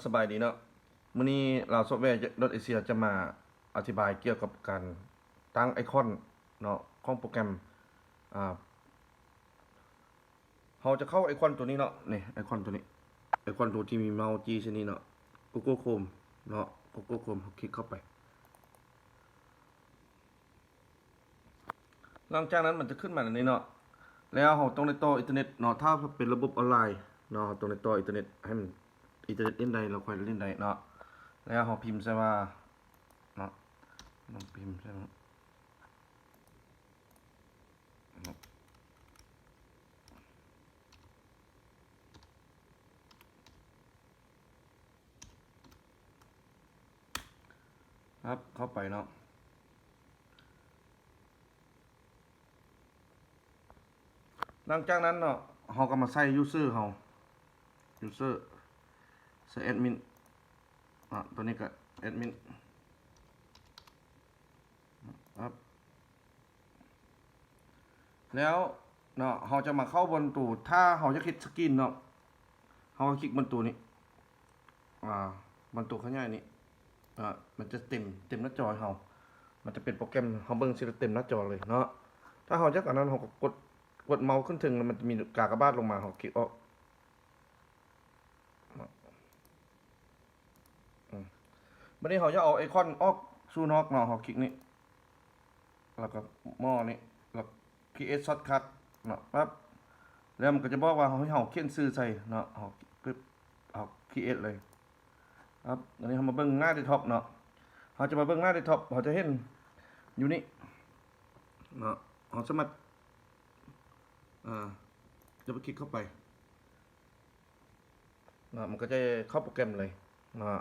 ສະບາຍດີເນາະ, ມື້ນີ້ລາວຊອບແວດອດເອເຊຍຈະມາອະທິບາຍກ່ຽວກັບການຕັ້ງໄອຄອນເນາະ ຂອງໂປຣແກຣມ. ອາ ເຮົາຈະເຂົ້າໄອຄອນໂຕນີ້ເນາະ, ນີ້ໄອຄອນໂຕນີ້ ໄອຄອນໂຕທີ່ມີເມົາຈີ້ໃສ່ນີ້ເນາະ Google Chrome ເນາະ Google Chrome ເຮົາຄລິກເຂົ້າໄປ. ຫຼັງຈາກນັ້ນມັນຈະຂຶ້ນມາແນວນີ້ເນາະ, ແລ້ວເຮົາຕ້ອງໄດ້ຕໍ່ອິນເຕີເນັດເນາະ, ຖ້າເປັນລະບົບອອນລາຍເນາະ ເຮົາຕ້ອງໄດ້ຕໍ່ອິນເຕີເນັດໃຫ້ມັນ ອິນເຕີເນັດຫຼິ້ນໄດ້ ແລ້ວຄ່ອຍຫຼິ້ນໄດ້ເນາະ. ແລ້ວເຮົາພິມໃສ່ວ່າເນາະ ລອງພິມໃສ່ເນາະ. ຄັບ ເຂົ້າໄປເນາະ. ຫຼັງຈາກນັ້ນເນາະ ເຮົາກໍມາໃສ່ຢູເຊີເຮົາ ຢູເຊີ ໃສ່ແອດມິນເນາະ, ຕົວນີ້ກໍແອດມິນ ຄັບ. ແລ້ວເນາະ ເຮົາຈະມາເຂົ້າບ່ອນໂຕ ຖ້າເຮົາຢາກເຮັດສະກຣີນເນາະ ເຮົາກໍຄລິກບ່ອນໂຕນີ້ ອາ ບ່ອນໂຕຂະຫຍາຍນີ້ ອາ ມັນຈະເຕັມ ເຕັມໜ້າຈໍໃຫ້ເຮົາ, ມັນຈະເປັນໂປຣແກຣມ ເຮົາເບິ່ງຊິເຕັມໜ້າຈໍເລີຍເນາະ. ຖ້າເຮົາຢາກອັນນັ້ນ ເຮົາກໍກົດ ກົດເມົາຂຶ້ນເທິງ ແລ້ວມັນຈະມີກາກະບາດລົງມາ ເຮົາຄລິກອອກ. ອືມ ບັດນີ້ເຮົາຢາກເອົາໄອຄອນອອກສູ່ນອກເນາະ, ເຮົາຄລິກນີ້ ແລ້ວກໍໝໍ້ນີ້ ແລ້ວ create shortcut ເນາະ ປັບ ແລ້ວມັນກໍຈະບອກວ່າໃຫ້ເຮົາຂຽນຊື່ໃສ່ເນາະ, ເຮົາປຶບ ເຮົາ create ເລີຍ ປັບ. ອັນນີ້ເຮົາມາເບິ່ງໜ້າເດັສທັອບເນາະ, ເຮົາຈະມາເບິ່ງໜ້າເດັສທັອບ ເຮົາຈະເຫັນຢູ່ນີ້ເນາະ, ເຮົາສາມາດ ອາ ຈະໄປຄລິກເຂົ້າໄປ ເນາະ ມັນກໍຈະເຂົ້າໂປຣແກຣມເລີຍເນາະ.